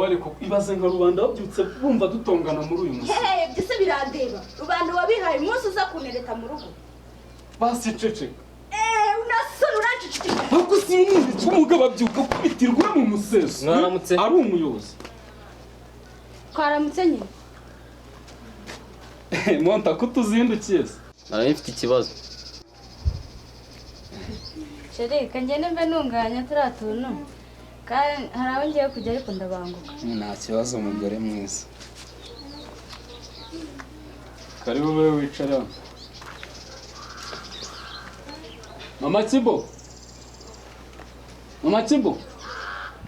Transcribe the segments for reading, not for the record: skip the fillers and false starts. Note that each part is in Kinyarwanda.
Wambabare koko, ibaze nka rubanda babyutse bumva dutongana muri uyu musi. Hehe, ibyo se birandeba? Rubanda wabihaye umunsi uza kuntereta mu rugo. Basi ceceka. Eee, unasoni urancecekesha. Ariko si umuntu w'umugabo abyuka akubitirwa mu museso. Mwaramutse. Ari umuyobozi. Twaramutse nyine. Monta, ko tuzindukiye se? Nari mfite ikibazo. Chéri, kangende mbe ntunganya turiya tuntu, kandi hari aho ngiye kujya ariko ndabanguka. Nta kibazo, umugore mwiza. Karibu, wowe wicara hano. Mama Kibo, Mama Kibo.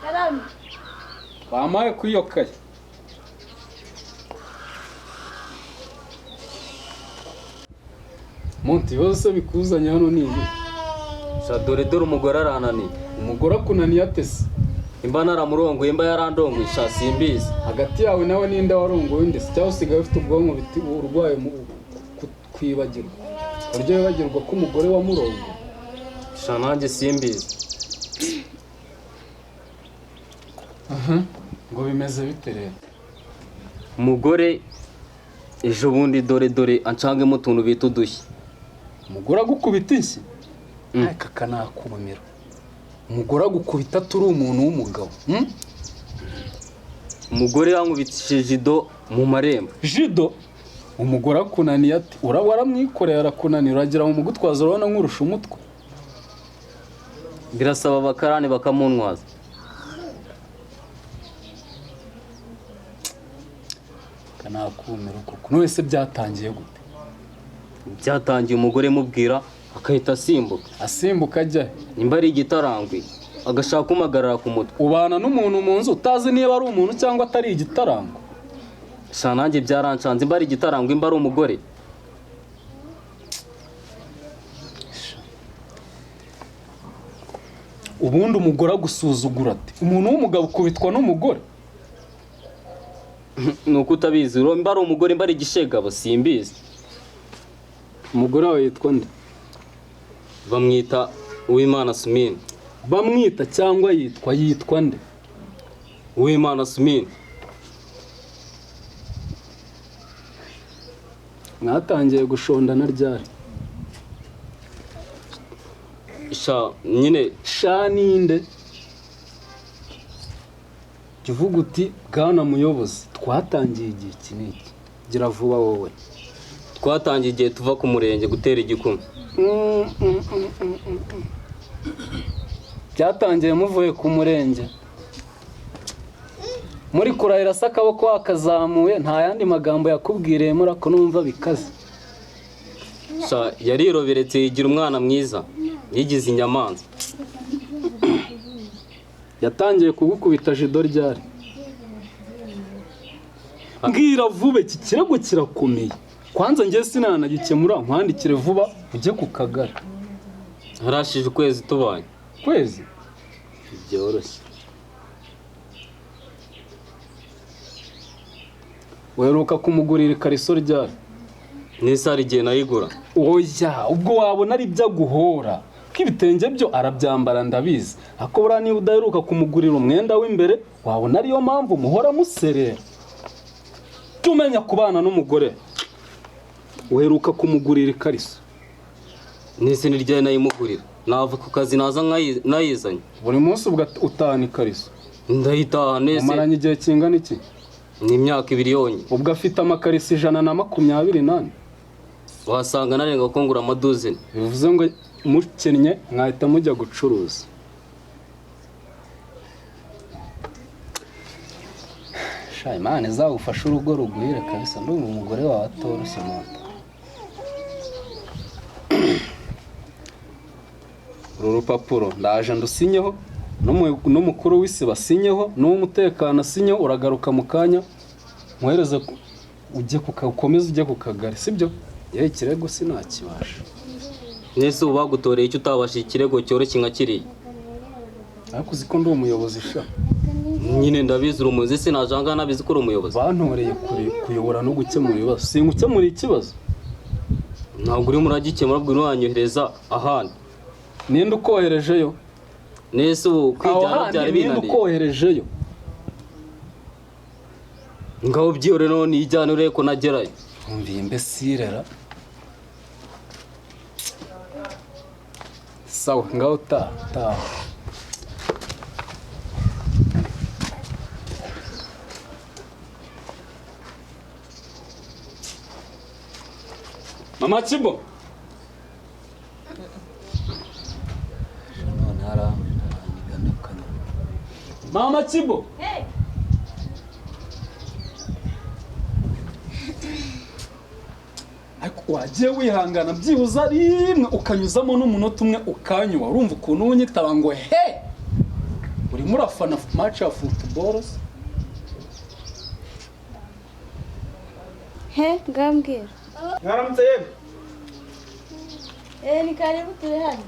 Karame. Bampaye kuri iyo kaye. Monti, ibibazo se bikuzanye hano ni ibi? Sha, dore dore, umugore arananiye. Umugore akunaniye ate se? Imba naramurongoye, imba yarandongoye, sha simbizi. Hagati yawe nawe ninde warongoye undi se? Cyangwa usigaye ufite ubwonko urwaye mu kwibagirwa, uburyo wibagirwa ko umugore wamurongoye? Sha, nanjye simbizi. Ngo bimeze bite rero? Umugore ejo bundi, dore dore, ancangemo utuntu bita udushyi. Umugore agukubita inshyi? Ariko aka ni akumiro. Umugore agukubita turi umuntu w'umugabo, Umugore yankubitishije jido mu marembo. Jido? Umugore akunaniye ati uraba waramwikoreye arakunaniye, uragira ngo umugutwaza urabona nkurusha umutwe. Birasaba abakarani bakamuntwaza. Aka ni akumiro koko. None se byatangiye gute? Byatangiye umugore mubwira agahita asimbuka. Asimbuka ajya he? Nimba ari igitarangwe, agashaka kumpagarara ku mutwe. Ubana n'umuntu mu nzu utazi niba ari umuntu cyangwa atari igitarango? Sha, nanjye byarancanze, imba ari igitarangwe, imba ari umugore. Ubundi umugore agusuzugura ati umuntu w'umugabo ukubitwa n'umugore? Ni uko utabizi, imba ari umugore, imba ari igishegabo, simbizi. Umugore wawe yitwa nde? Bamwita Uwimana Sumini. Bamwita cyangwa yitwa nde? Uwimana Sumini. Mwatangiye gushondana ryari? Sha nyine. Sha ninde? Jya uvuga uti: "Bwana muyobozi, twatangiye igihe iki n'iki." Gira vuba wowe. Twatangiye igihe tuva ku murenge gutera igikumwe. Byatangiye muvuye ku murenge muri kurahira se, akaboko wakazamuye, nta yandi magambo yakubwiriye murako numva bikaze? Sha, yariroberetse yigira umwana mwiza, yigize inyamanza. Yatangiye kugukubita jido ryari? Mbwira vuba, iki kirego kirakomeye. Kwanza njye sinanagikemura, nkwandikire vuba ujye ku kagari. Harashije ukwezi tubanye. Kwezi? Byoroshye. Uheruka kumugurira ikariso ryari? N'isari igihe nayigura. Oya, ubwo wabona ari ibyo aguhora, ko ibitenge byo arabyambara ndabizi, ariko buriya niba udaheruka kumugurira umwenda w'imbere, wabona ariyo mpamvu muhora muserera. Jya umenya kubana n'umugore. Uheruka kumugurira ikariso? N'isi ni ryari nayimugurira? Nava ku kazi naza nayizanye. Buri munsi ubwo utahana ikariso? Ndayitaha nese. Umaranye igihe kingana iki? Ni imyaka 2 yonyine. Ubwo afite amakariso 124? Wasanga narenga ko ngura amaduzeni. Bivuze ngo mukennye mwahita mujya gucuruza. Sha, Imana izagufashe urugo ruguhire kabisa. Ndumva umugore wawe atoroshye mu nda. Uru rupapuro ndaje ndusinyeho, n'umukuru w'isi basinyeho, n'uw'umutekano asinyeho. Uragaruka mu kanya nkohereze ujye ku ukomeze ujye ku kagari, sibyo? Yewe, ikirego sinakibasha. Nese ubu bagutoreye icyo utabashije, ikirego cyoroshye nka kiriya? Ariko uzi ko ndi umuyobozi sha? Nyine ndabizi uri umuyobozi, sinajanga nabizi ko uri umuyobozi. Bantoreye kuyobora no gukemura ibibazo. Sinkukemura ikibazo? Ntabwo urimo uragikemura, ubwo uranyohereza ahandi. Ninde ukoherejeyo? Nese ubu Aho kwijyana handi byari ninde binaniye? ukoherejeyo? Ngaho byihore none ijyane urebe ko nagerayo. Wumviye imbesirera. Sawa, ngaho taha taha. Mama Kibo. None haranigana kanya. Mama Kibo. Hey. Ariko wagiye wihangana byibuze rimwe ukanyuzamo n'umunota umwe ukanywa, urumva ukuntu unyitaba ngo he, urimo urafana match ya football se? He, ngambwira. Mwaramutse yemwe. Ni karibu turi hano.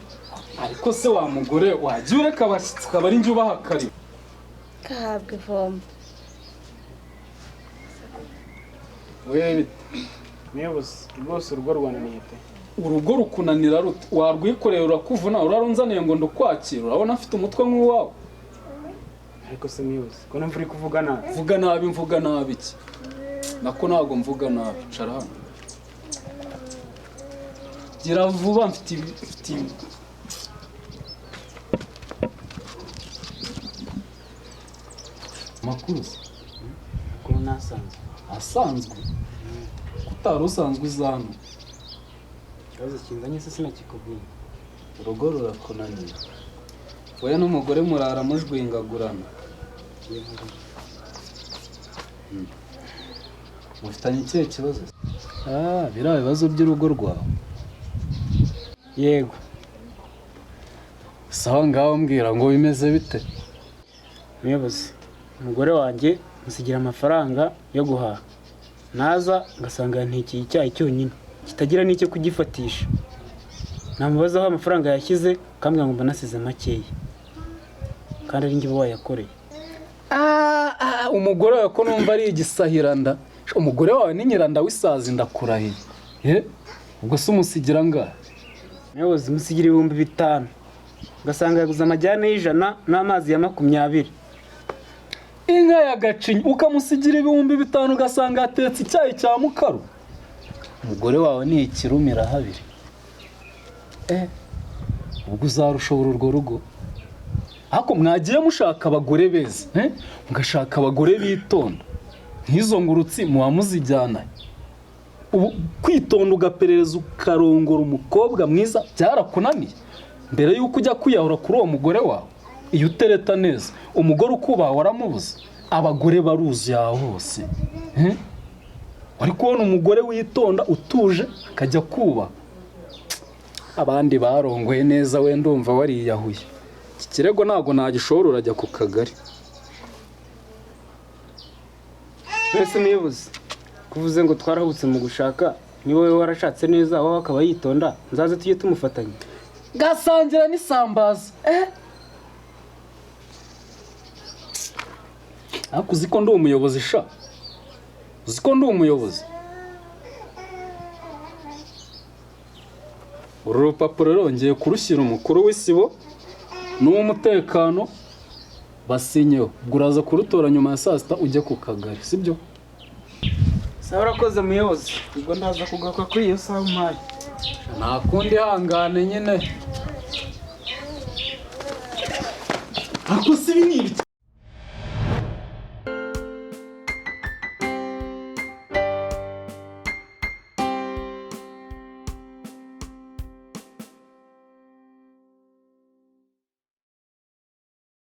Ariko se wa mugore wagiye ureka abashyitsi ukaba ari njye ubaha karibu. Kahabwa ivomo. Wewe Muyobozi, rwose urugo rwananiye pe. Urugo rukunanira rute? Warwikoreye urakuvuna, urarunzaniye ngo ndukwakire, urabona afite umutwe nk'uwawe. Ariko se muyobozi, ko numva uri kuvuga nabi. Mvuga nabi, mvuga nabi iki? Nako ntabwo mvuga nabi, cara hano. Gira vuba mfite. Makuru se? Makuru nasanzwe. Asanzwe? Utari usanzwe uzana. Ikibazo kinzanye se sinakikubwiye. Urugo rurakunaniye. Wowe n'umugore murara mujwingagurana. Mufitanye ikihe kibazo? Biriya bibazo by'urugo rwawe. Yego. Sawa, ngaho mbwira ngo bimeze bite? Muyobozi, umugore wanjye musigira amafaranga yo guhaha. Naza ngasanga yantekeye icyayi cyonyine kitagira n'icyo kugifatisha. Namubaza aho amafaranga yashyize akambwira ngo mba nasize makeya, kandi ari njye uba wayakoreye. Umugore wawe ko numva ari igisahiranda. Umugore wawe ni nyiranda w'isazi ndakurahiye. Ubwo se umusigira angahe? Muyobozi, musigira 5000, ngasanga yaguze amajyane y'100 n'amazi ya 20. Inka ya Gacinya ukamusigira 5000 ugasanga yatetse icyayi cya mukaru. Umugore wawe ni ikirumira habiri. Ubwo uzarushobora urwo rugo? Ariko mwagiye mushaka abagore beza, mugashaka abagore bitonda. Nk'izo ngurutsi muba muzijyana. Ubu kwitonda ugaperereza ukarongora umukobwa mwiza byarakunaniye. Mbere yuko ujya kwiyahura kuri uwo mugore wawe, iyo utereta neza umugore ukubaha waramubuze. Abagore baruzuye aho hose. Wari kubona umugore witonda utuje akajya kubaha. Abandi barongoye neza we ndumva wariyahuye. Iki kirego ntabwo nagishobora, urajya ku kagari. Mbese muyobozi, kuvuze ngo twarahubutse mu gushaka, niba wowe warashatse neza wowe akaba yitonda, nzaze tujye tumufatanya. Gasangira n'isambaza. Ariko uzi ko ndi umuyobozi sha? Uzi ko ndi umuyobozi? Uru rupapuro rongeye kurushyira umukuru w'isibo n'uw'umutekano basinyeho. Ubwo uraza kurutora nyuma ya saa sita ujye ku kagari, sibyo? Sawa, urakoze muyobozi. Ubwo ndaza kugaruka kuri iyo saha umpaye. Nta kundi, ihangane nyine. Ariko si ibi ni ibiki?